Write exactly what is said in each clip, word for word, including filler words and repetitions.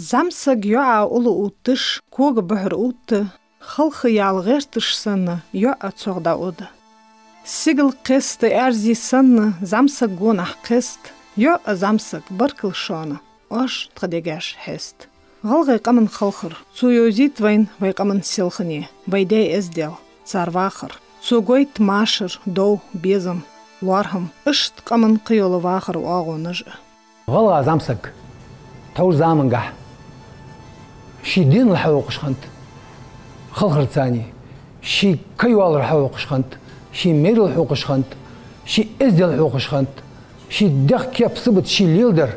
ЗӀамсаг йоӀа улла увтташ, кога бухьара увтта, халха яла гӀерташ санна, йоӀ а цох дӀаода. Сигала кхеста аьрзи санна, зӀамсаг гонахьа кхеста, йоӀ а зӀамсаг, баркал шоана, оаш тха дегаш хьеста. ГӀалгӀай къаман халхар, цо йовзийт вайна вай къаман селхане, вай даь эздел, цар вахар. Цо гойтт машар, дов, безам, лоархӀам, иштта къаман кхыйола вахара оагӀонаш а. ГӀалгӀа зӀамсаг тхьовра замангахь ший денал хьахьокхаш хиннад халхарца цхьана, ший кхыйоалар хьахьокхаш хиннад, ший майрал хьокхаш хиннад, ший эздел хьокхаш хиннад, ший дегӀ, кеп, сибат ший леладар.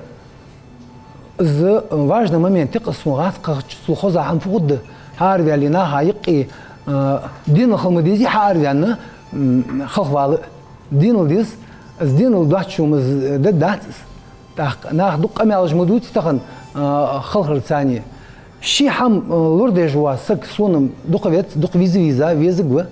Из важный момент я-кх, сона гӀазкхахча цул хоза хӀама фу хургда, хӀараваьле наха юкъе, а, денал хила ма дезий хьаараваьнна, м, халхавала а. Денал деза, из денал доацача хӀаман из де дац из. ТӀаккха наха дукха къамаьлаш ма дувций тахан, а, халхарца цхьана. Ший хӀама, а, лорадеш вола саг сона дукха веза, дукха виза-виза, везаш ва.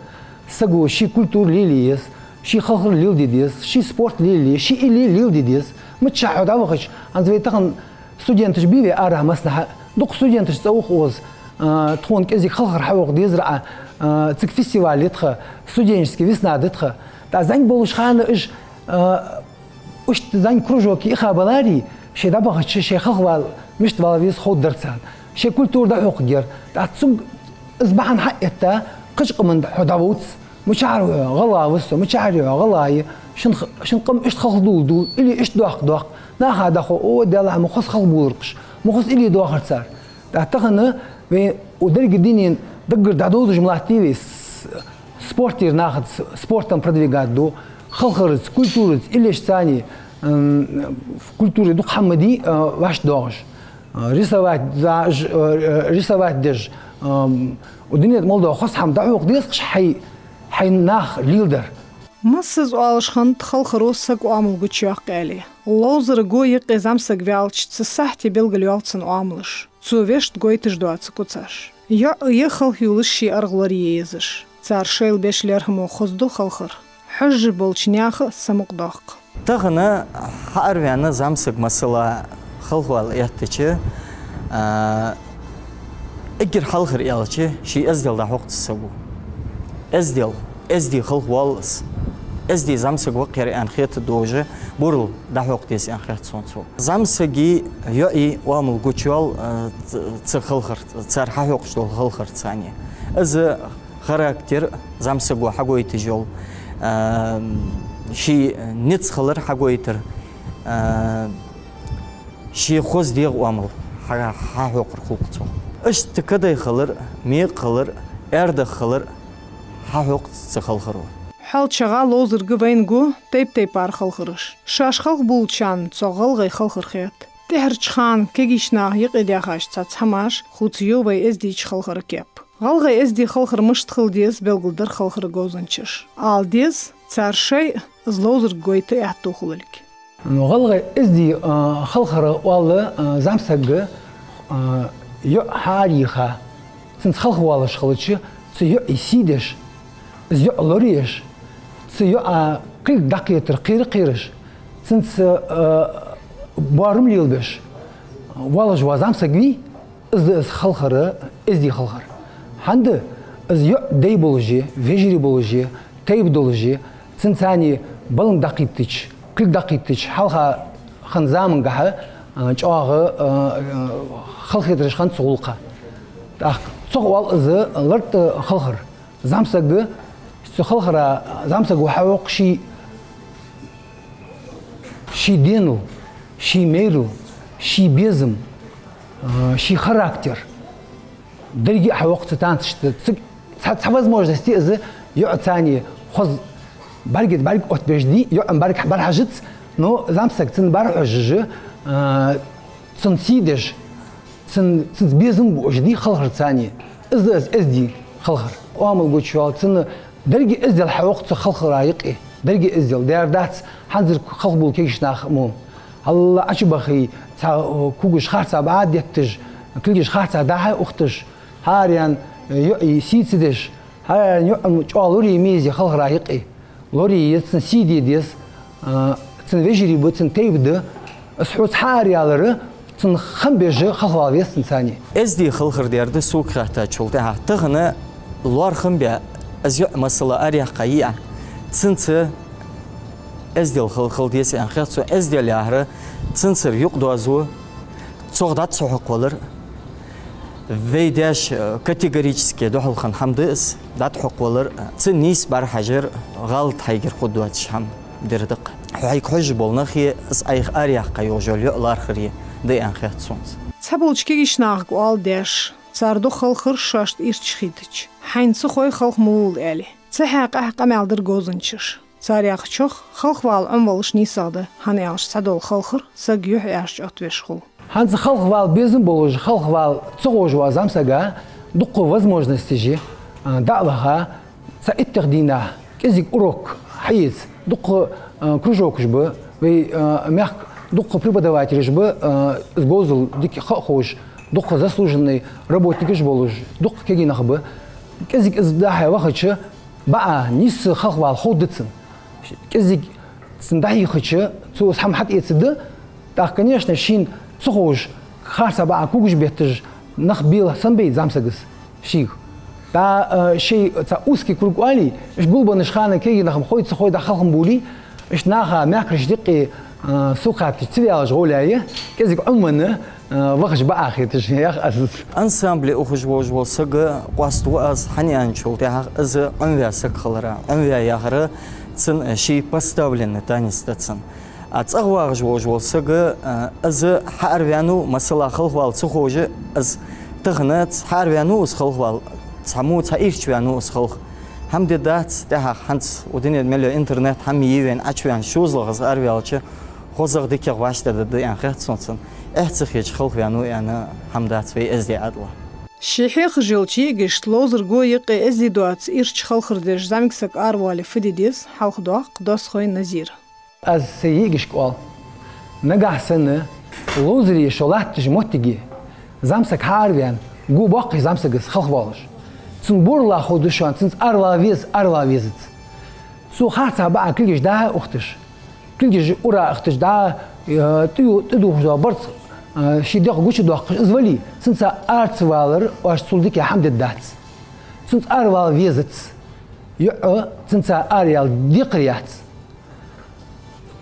Саго ший культура лелае еза, ший халхар леладе деза, ший спорт лелае, ший илли леладе деза. Миччахьа хьо дӀавахача, хӀанз вай тахан студенташ бий вай арахьа массанахьа, дукха студенташ цӀа ух оз, а, тхона кӀезига халхар хьахьокха дезар Ӏа, а, цига фестиваль я тха, студенческий весна да тха. ТӀаккха зӀамига болча хана уж, а, иштта зӀамига кружоке иха баларе, шоай дӀабахача, шоай халхавала мишта вала веза ховргдар царна. Шоай культура дӀахьокхаргьяр. ТӀаккха цунга из бахьан хьаэтта, кхыча къаман хьо дӀавовз. Мичахьара ва хьо, гӀалгӀа ва со, мичахьара я хьо, гӀалгӀа я. Шун х-, шун къам иштта халхадоалаш да, илли иштта доккха, доккха. Наха дӀахо, о, Даьллахь, ма хоза халхабоалар-кх уж, ма хоза илли доахар цар. ТӀаккха тахан вай у деррига дунен даггара дӀадовзаш ма латтий вай с-, спортера нахаца, спортом продвигать ду, халхарца, культураца, иллеш цхьана, м, культуре дукха хӀама ма дий, а, вӀаштӀадоагӀаш. А, рисовать, за-, ж-, а, рисовать деш, ам, у дунен тӀа мел дола хоза хӀама дӀахьокха деза-кх хьай, хьай наха леладар. Массаза оалаш хиннад халхаро саг оамал гучайоаккх аьле. Ловзарга юкъе зӀамсаг ваьлча, цу сахьте белгалйоал цун оамалаш. Цо вешта гойташ доаца куцаш. ЙоӀ я халхайолаш ший аргӀа лорае езаш. Цар шоайла беш лерхӀамо хоза да халхар. Хьожаш болча наьха самукъадоаккх. Тахан хьаараваьнна зӀамсаг масала халхавала эттача, а, эггара хьалхара аьлча, ший эздел дӀахьокх цу саго. Эздел, эзди халхавоал из. Эзди зӀамсаг ва-кх ер аьнна хетаргда вожа, бурал дӀахьокха деза аьнна хет сона цо. ЗӀамсаги йоӀи оамал гучайоал, а, ц-, цу халхар, цар хьахьокхаш дола халхарца цхьана. Из характер, зӀамсаго хьагойташ йола, а, ший низ хилар хьагойтар, а, ший хоза дегӀа оамал хьа-, хьахьокхар хул-кх цох. Иштта кадай хилар, мекъа хилар, аьрдагӀа хилар хьахьокх цу халхаро. ХьоалчагӀа ловзарга вайна гу тайп-тайпара халхараш. Шоаш халхабоалачарна цох гӀалгӀай халхар хет. ТӀехьарча хана кагийча наха юкъе даьхача цхьацца хӀамаш хувцайо вай эздийча халхара кеп. ГӀалгӀай эздий халхар мишта хила деза белгалдир халхара говзанчаша. Ала деза, цар шоай а из ловзарга гойта аьттув хулилга. Ну, гӀалгӀай эздий, а, халхар оал, а, зӀамсаг, а, йоӀ хьаараеха, цунца халхавоалаш хилча, цу йоӀа сий деш, из йоӀ лораеш, цу йоӀа кулг дӀакхетар кхера а кхераш, цунца, а, боарам лелабеш воалаш вола зӀамсаг вий, из да из халхар, эздий халхар. ХӀана да, из йоӀ дай болаш я, вежарий болаш я, тайпа долаш я, цунца цхьана балам дӀакхийттача, кулг дӀакхийттача, хьалха хиннача замангахьа, а, чӀоагӀа, а, а, халахетараш хиннад цу гӀулакха. ТӀаккха цох оал из лартӀа халхар. ЗӀамсаг, цу халхара зӀамсаго хьахьокх ший, ший денал, ший майрал, ший безам, а, ший характер. Деррига а хьахьокх цу танцашта. Цига цхьа, цхьа возможность я из йоӀаца цхьана хоза бӀарга, бӀарга оттабеш дий, йоӀан бӀаргахьа бӀарахьежац, но зӀамсаг цунна бӀарахьожаш, а, цунна сий деш, цун, цунца безам буаш дий халхарца цхьана. Из да из эздий халхар. Оамал гучайоал цунна, деррига эздел хьахьокх цу халхара юкъе. Деррига эздел. Дера дац, хӀанзарг халхабоала кагийча наха мо. Хьалла Ӏочубахе, цхьа, о, когаш харца бӀа а детташ, кулгаш харца дӀа-хьа а ухийташ, хӀаране йоӀа сий ца деш, хӀаране йоӀа чӀоагӀа лорае ма езий халхара юкъе. Лорае еза, цунна сий де деза, а, цун вежарий ба, цун тайпа да. Из хьоца хьаараялар, Хам беш халхавала веза цунца. Эздий халхар дер да сога хаьттачул тӀехьа. Тахан лоархӀам бе, из юкъ масала араяьккха йиӀа. Цунца эздел хал-, хала деза аьнна хет сона. Эздел яхар цунцара юкъ доазув, цох дӀа ца хьокхавалар. Вай даьша, э, категорически духьал хинна хӀама да из, дӀа ца хьокхавалар, цун нийса бӀарахьажар, гӀалат хьайгара хургдоацаш хӀама дер да-кх. Хьайга хьожаш бола нахе из Ӏайха араяьккха йолаш йола юкъ лоархӀар да аьнна хет сона. Цхьаболча кагийча нахага оал даьша, цар ду халхар шоашта ирча хетача. Хьайна ца хой халха ма волалва аьле. Цу хьакъехьа къамаьл дир говзанчаша. Цар яхачох, халхавала Ӏомавалар нийсагӀа да, хӀана аьлча цхьадола халхар саг юхь аьрча оттавеш хул. ХӀанз халхавала безам болаш, халхавала ца ховш вола зӀамсага дукха возможносташ я, а, дӀа а ваха, цхьа иттех дийнахьа кӀезига урок хьаэца, дукха, а, кружокаш ба, вай, а, мехка дукха преподавателаш ба, а, из говзал дика ха а ховш, дукха заслуженный работникаш болаш, дукха кагий нах ба. КӀезига из дӀа-хьа вахача, бакъ нийсса халхавала ховргда цунна. КӀезига цунна дӀахьехача, цо из хӀама хьатӀаэцаргда. ТӀаккха, конечно, шийна ца ховш, харцахьа бакъахьа кугаш бетташ нах бела санна бейт зӀамсагас шийга. ТӀаккха, э, шоай цхьа узкий круг оалий, иштта гулбеннача хана кагий нах-м хой, ца хой, дӀа халха ма бовлий, иштта наха мехкарашта юкъе, э, сукхатташ ца ваьлча гӀолла я, кӀезига Ӏомавенна, э, вахаш бакъахьа хеташ, яхаш аз. Ансамбле ухаш волаш вола саг къоаставу аз, хӀана аьлча, цул тӀехьагӀа из Ӏомаваь саг хилара. Ӏомаваь яхар цун ший поставленный танец да цун. А цӀагӀа вагӀаш волаш вола саг, а, из хьаараваьннав, масала, халхавала ца ховш, из тахан хьаараваьннав из халхавала, цхьа мо цхьа ирча ваьннав из халха. ХӀама де дац, тӀехьагӀа хӀанз укх дунен тӀа мел йола интернет хӀама йийвена, Ӏочуваьнна, шозлагӀа из араваьлча, хозагӀа, дикагӀа вӀаштӀехьадергда аьнна хет сона цунна. Эхь ца хеташ халхаваьннав аьнна хӀама дац вай эздий Ӏаьдала. Ший хьехаш йолча йиӀигашта ловзар го юкъе эздий доаца ирча халхар деш зӀамига саг аравоале фу де деза, хьалхадоаккх Досхой Назира. Аз сай йиӀигашка оал: нагахьа санна ловзаре шо латтача моттиге зӀамсаг хьаараваьнна, го боаккхий зӀамсагас халхавоалаш, цунна боарам ховргда шоана, цунца аравала веза, аравала везац. Цо харцахьа бакъахьа кулгаш дӀа-хьа ухийташ, кулгаш ура ухийташ, дӀа, э, тӀаю-, тӀадувхаш дола барзкъа, э, ший дегӀ гучадоаккхаш из вале, цунца ара ца валар оаш цул дикагӀа хӀама дергдац. Цунца аравала везац. ЙоӀ цунца араяла декхар яц.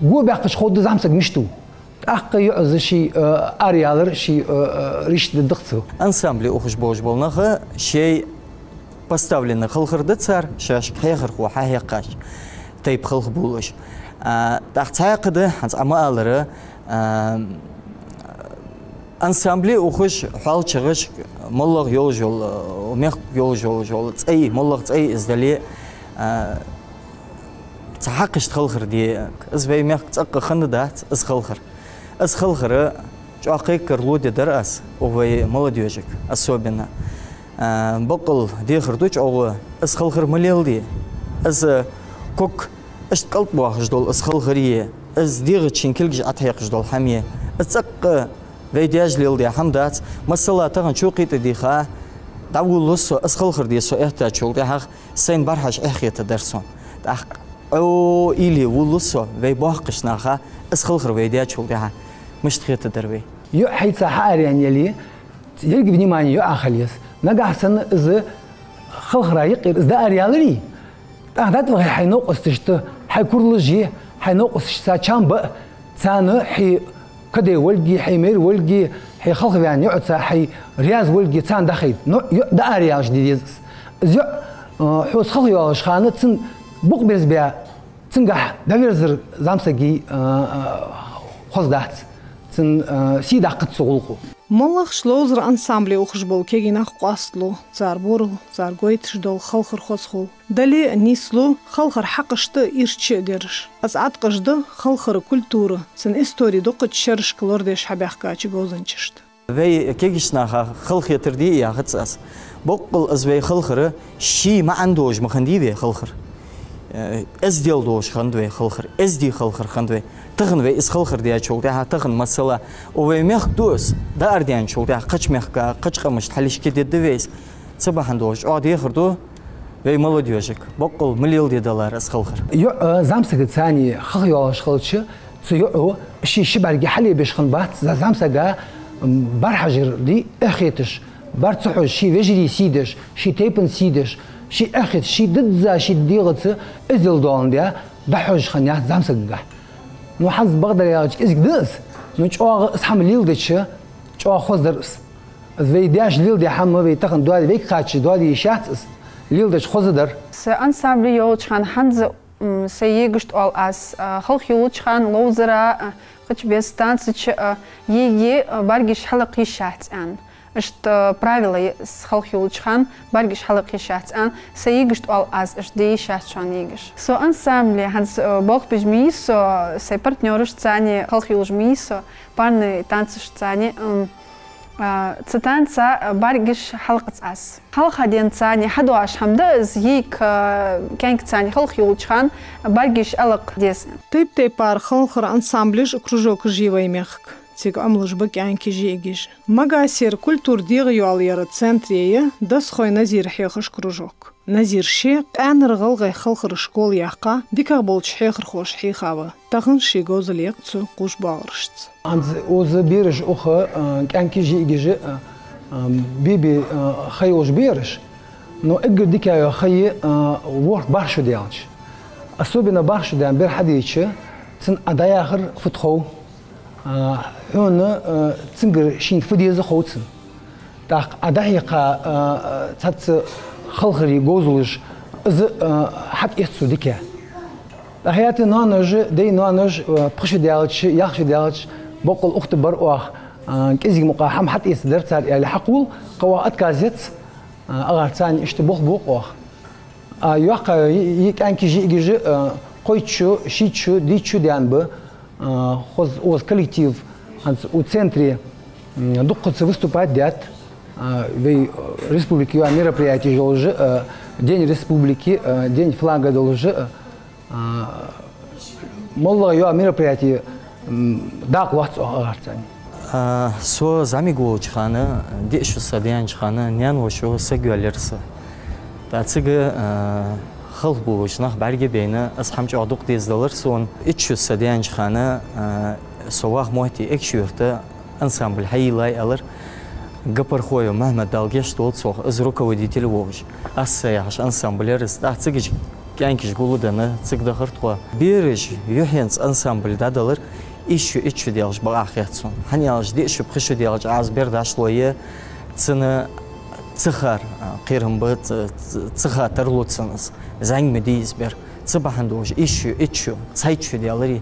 Го баьккхача ховргда зӀамсаг мишта ва. ТӀаккха йоӀ из ший, э, араялар ший, э, э, ришта дергда-кх цо. Ансамбле ухаш болаш бола нах шоай поставленный халхар да цар, шоашка хьехархо хьахьекхаш, тайпа халхабувлаш. А, тӀаккха цхьаькха да, хӀанз Ӏа ма аллара, а, ансамбле ухаш, хьоалчагӀаш, моллагӀа йолаш йола, э, мехка йолаш йолаш йола цӀай, моллагӀа цӀай из дале, а, цхьа хьакхашта халхар де, из вай мехка цӀаккха хинна дац, из халхар. Из халхар чӀоагӀа кхайкар лу де дар аз, укх вай молодёжага особенно. А, боккъал дехар ду чӀоагӀа, из халхар ма леладе. Из ког иштта кӀалт боахаш дола из халхар е, из дегӀаца шийна кулгаш Ӏотехкаш дола хӀама е. Из цӀаккха вай даьша леладаь хӀама дац. Масала, тахан чу кхийтта дийха, дӀаволалу со, из халхар де со эттачул тӀехьагӀа, сайна бӀарахьажа эхь хетаргдар сона. ТӀаккха Ӏо уйла е волалу со, вай боккхийча наха из халхар вай даьчул тӀехьагӀа мишта хетаргдар вай. ЙоӀ хьайца хьаараваьнна яле, еррига внимание йоӀах хила еза. Нагахьа санна из халхара юкъера из дӀаараяларе, тӀаккха дӀатӀавахе хьай новкъосташта, хьай куралаш е, хьай новкъосташца чам ба, царна хье каде волга, хье майра волга, хье халхаваьнна йоӀаца хье раьза волга, царна дӀахайта. Но йоӀ дӀаараялаш де деза из. Из йоӀ, э, хьоца халхайоалача хана цун букъ берзабаь, цунгахьа дӀаверзар зӀамсага, э, э, хоза дац. Цун, э, сий даккхац цу гӀулакхо. МоллагӀча ловзара ансамбле ухаш бола кагий нах къоастлу, цар боарал, цар гойташ дола халхар хоза хул. Дале а нийслу халхара хьакъашта а ирча а дераш. Из Ӏаткъаш да халхара культура, цун истори дукхача шерашка лорадеш хьабаьхкача говзанчашта. Вай кагийча наха халахетар де яхац аз. Боккъал из вай халхар ший маӀан долаш ма хиннадий вай халхар. Э, эздел долаш хиннад вай халхар, эздий халхар хиннад вай. Тахан вай из халхар даьчул тӀехьагӀа, тахан масала, укх вай мехка ду из, дӀаарадаьнначул тӀехьагӀа кхыча мехка, кхыча къамашта хьалхашка дергда вай из. Цу бахьан долаш чӀоагӀа дехар ду вай молодёжага, боккъал ма леладе далар из халхар. ЙоӀ, э, зӀамсагаца халахайоалаш хилча, цу йоӀо ший ши бӀарга хьалебеш хиннабац, за-, зӀамсага Бӏарахьажар дий эхь хеташ, бӏарга ца хьожаш, ший вежарий сий деш, ший тайпан сий деш, ший эхь хеташ, ший дизза, ший дегӏаца эздел долаш да, дӏахьожаш хиннаяц зӏамсагагахь. Ну, хӏанз бакъдар аьлча кӏезига да из, ну, чӏоагӏа из хӏама леладича, чӏоагӏа хоза дар из. Из вай даьша леладаь хӏама вай тахан доаде, вайга кхача доаде йиш яц из, леладича хоза дар. Са ансамбле йолча хана хӏанз, м, са йигаш тӏол аз, а, халхайоалача хана ловзара, а, кхыча беса танцача, а, йиге, а, бӏаргаш хьалакха йиш яц аьнна. Иштта правила я из, халхайоалача хана бӏаргаш хьалакха йиш яц аьнна, са йигаш тӏол аз иштта де йиш яц шоана йигаш. Со ансамбле хӏанз, а, болх беш ма йий со, сай партнёрашца цхьана халхайоалаш ма йий со, парни танцашца цхьана, м, а, цу танца, а, бӏаргаш хьалакхац аз. Хьалха денз цхьана хьадоагӏаш хӏама да из, йига, а, кӏаьнкаца цхьана халхайоалача хана бӏаргаш хьалакха деза. Тайп-тайпара халхара ансамблаш а кружокаш а я вай мехка. Цига Ӏомалуш ба кӏаьнкаш а йигаш а. Магасера культура дегӏайоалаяра центре я Досхой Назира хьехаш кружок. Назира ше къаьнара гӏалгӏай халхара школа яьккха, дикагӏа болча хьехархоша хьийха ва. Тахан ший говзал екъ цу кхувш боагӏарашца. Хӏанз укхаза бераш уха, а, кӏаьнкаш а йигаш а, а, бе-бе, а, ха йолаш бераш. Но эггара дика йола ха я, а, ворхӏ-бархӏ шу даьлча. Особенно бархӏ шу даьнна бер хьадийча, цунна Ӏа дӏаяхар фуд хов. А, хьона, а, цунгара шийна фу деза хов цунна. Тӏаккха Ӏа дӏахьекха, а, цхьацца халхара говзалаш, из, а, хьатӏаэц цо дика. Тӏаккха хӏаьта ноаноша, дай-ноаноша, а, пхи шу даьлча, ялх шу даьлча, боккъал ухта бар оаха, а, кӏезига мукъагӏа хӏама хьатӏаэцаргдар цар аьле хьакхувл, кхы оаха отказ ец, а, агӏарца цхьана иштта болх бу-кх оаха. А йоккха йи-, йига кӏаьнкаш а йигаш а, а, кхойтта шу, шийтта шу, дийтта шу даьнна ба, а, хоза, хоза коллектив, хӏанз укх центре, м, дуккхаза выступать даьд, а, вай, а, республике йола мероприятеш йолаш а, а, День республики, а, День флага долаш а, а, а, моллагӏа йола мероприяти, м, дакъа лоац оаха агӏарца цхьана. А, со зӏамига волча хана, диъ шу са даьннача хана, наьна-воша саг йоалаяьр са. Тӏаккха цига, а, халхабувлаш нах бӏарга а байна, из хӏама чӏоагӏа дукха дезадалар сона. Итт шу са даьннача хана, а, со ваха моттиге Экажкъонгий-Юрта ансамбль хьайийллай аьлар. Гапархоев Мухьмад, Дала гешт долда цох, из руководитель волаш. «Асса» яхаш ансамбль яр из. Тӏаккха цига кӏаьнкаш гулденна, цига дахар тхо. Бераш юххьанца ансамбль дӏадалар, итт шу, итт шу даьлча бакъахьа хет сона. Хӏана аьлча, диъ шу, пхи шу даьлча Ӏа из бер дӏачулойя, цунна ца хар, а, кхерам ба, ца, ца, ца ха тарлу цунна из. Зӏамига ма дий из бер. Цу бахьан долаш итт шу, итт шу, цхьайтта шу даьлар,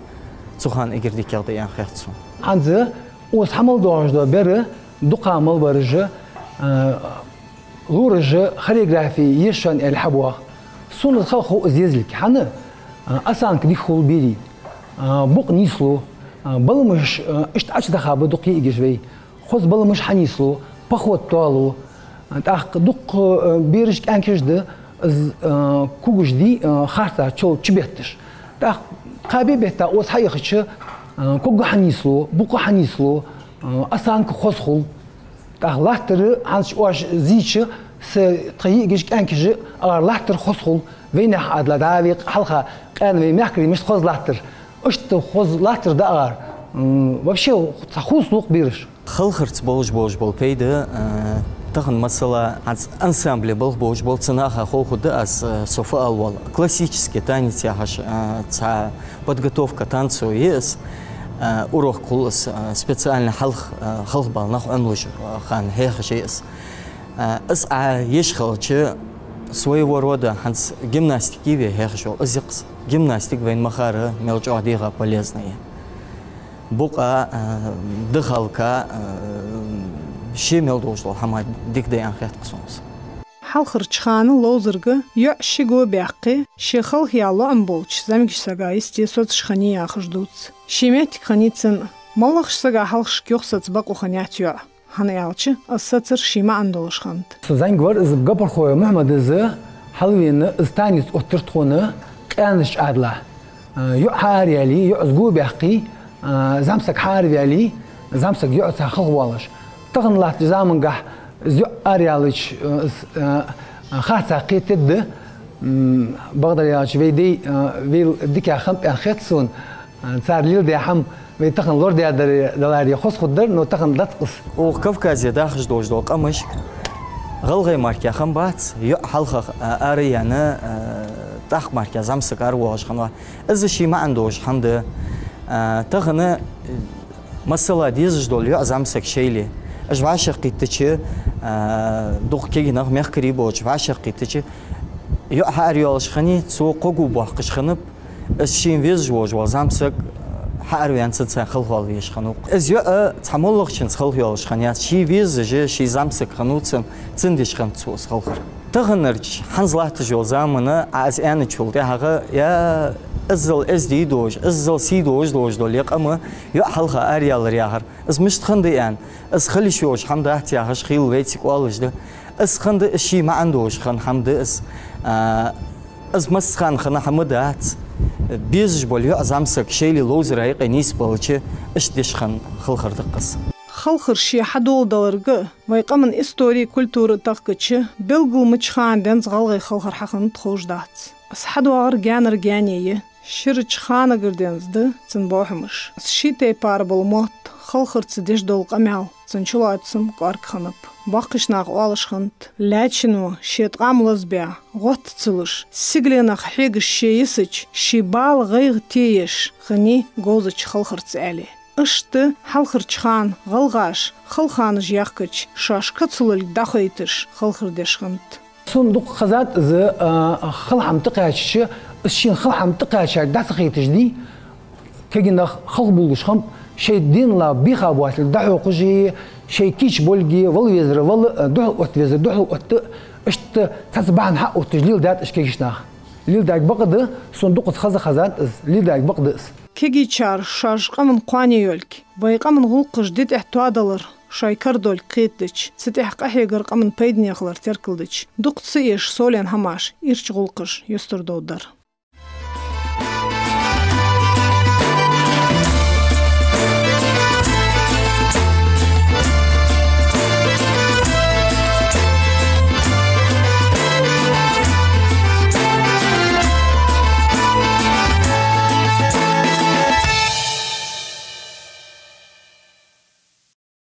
цу хана эггара дикагӏа да аьнна хет сона. Хӏанз укхаза хӏама мел доагӏаш дола бер, дукха мел бараш, а, лораша хореографи еш шоана аьле хьабоагӏа. Сона из хала хов из езалга. Хӏана? А, осанка дика хул берий. А, букъ нийслу. А, баламаш, а, иштта Ӏочудаха ба дукха йигаш вай. Хоза баламаш хьанийслу, поход тоалу. А, тӏаккха дукха, а, бераш, кӏаьнкаш да, из, а, когаш дий, а, харцахьа чу-, чубетташ. Тӏаккха кхаь бетта укхаза хьаяхача, а, ког хьанийслу, букъ хьанийслу, а, осанка хоза хул. Тӏаккха латтар, хӏанз оаш зийча, са тха йигаш, кӏаьнкаш, агӏар латтар хоза хул. Вайнаьха ӏадала дӏа а векъа, хьалха къаьна вай мехкарий мишта хоза латтар. Иштта хоза латтар да агӏар. М, вообще, цхьа хувцалу-кх бераш. Халхарца болаш болаш бола пайда, а, тахан масала, хӏанз ансамбле болх беш болча наха хов хургда аз, а, со фу ала воал. Классический танец яхаш, а, цхьа подготовка танцу я из, а, урок хул из, а, специально хьалха, а, халхабала нах Ӏомалуш, а, хана хьехаш я из. А, из Ӏа еш хилча, своего рода хӏанз гимнастика я вай хьехаш йола, из я-кх из. Гимнастика вайна ма харра, мел чӏоагӏа дегӏа полезна я. Букъа, а, дыхалка, а, ше мел долаш дола хӏама дика да аьнна хет-кх сона из. Хьалхарча хана ловзарга йоӏ ши го баьккхе, ше халхаяь лоӏам болча зӏамигача сага йисте соцаш хиннай яхаш дувц. Ший моттиг хиннай цун а. Моллагӏча сага хьалхашка юхасаца бокъо хиннаяц йоӏа. Хӏана аьлча, из сацар ший маӏан долаш хиннад. Со зӏамига вар из Гапархоев Мухьмад, из хьалвена, из танец оттадир тхона къаьнача ӏадалехь. А, йоӏ хьаараяьле, йоӏас го баьккхе, а, зӏамсаг хьаараваьле, зӏамсаг йоӏаца халхавоалаш. Тахан латтача замангахь из йоӏ араялийча, а, из, а, харцахьа кхетаргда, м, бакъдар аьлча, вай дай, а, вайл дикагӏа хиннаб аьнна хет сона, Цар леладаь хӀама вай тахан лорадаьдар даларе хоза хургдар, но тахан дац-кх из. Укх Кавказе дахаш долаш дола къамаш гӀалгӀай мара хиннабац, йоӀ хьалха ара а яьнна, тӀаккха мара зӀамсаг аравоагӀаш хиннавац. Из ший маӀан долаш хӀама да. Тахан, масала, дезаш дола йоӀ, зӀамсаг шоайла. Уж вӀашагӀкхийттача, дукха кагий нах, мехкарий болча вӀашагӀкхийттача, йоӀ хьаарайоалаш хиннай, цо кхоаго боаккхаш хиннаб, из шийна везаш волаш вола зӀамсаг хьаараваьнна, цунца халхавала везаш хиннав. Из йоӀ цхьа моллагӀчунца халхайоалаш хиннаяц, ше везаш ший зӀамсаг хиннав, цун, цунна деш хиннад цо из халхар. Таханарча хӀанз латташ йола заман, Ӏа из аьнначул тӀехьагӀа, я иззал эздий долаш, иззал сий долаш долаш дола ер къам йоӀ хьалха араялар яхар, из мишта хиннад аьнна, из хила йиш йолаш хӀама дац яхаш, хийла вай цига оалаш да. Из хиннад, из ший маӀан долаш хинна хӀама да из. Из массахана хинна хӀама дац. Безаш бола йоӀ, зӀамсаг шоайла ловзара юкъе нийсбелча, иштта деш хинна халхар да-кх из. Халхар ше хьадоладаларга а, вай къаман истори а, культура а тахкача, белгалмача хана денз гӀалгӀай халхар хьахиннад ховш дац. Из хьадоагӀар гаьнара гаьне я. Ширача ханагара денз да цун бахьанаш. Из ший тайпара бола мотт, халхарца деш дола къамаьл, цун чулоацам кӀоарга хиннаб. Боккхийча наха оалаш хиннад: лаьчано, ший ткъам лазабаь, гӀотта ца луш, сигаленах хьегаш ше йисача, ший бала, гӀайгӀа тееш хиннай говзача халхарца, аьле. Иштта хьалхарча хана гӀалгӀаша халханаш яхкача, шоаш кацалург дӀахойташ халхар деш хиннад. Сона дукха хезад из, хала хӀама тӀакхаьчача, из шийна хала хӀама тӀакхаьчачарга дӀа ца хайташ дий, кагий нах халхабувлаш хиннаб, шоай динах бийха боацилга дӀахьокхаш а, шоай кийча болга, вала везар вала, духьал отта везар духьал отта, иштта цхьацца бахьан хьаотташ леладаьд уж кагийча наха. Леладаьрга бакъ да, сона дукхаза хеза хезад из, леладаьрга бакъ да из. Кагийчар шоаш къаман кхоане йолга, вай къаман гӀулакхаш ди тӀа тоадалар шоай кара долга кхетадича, цу тӀа къахьегар къаман пайдане хилар теркалдича, дукха ца эша совленна хӀамаш, ирча гӀулакхаш юстардовргдар.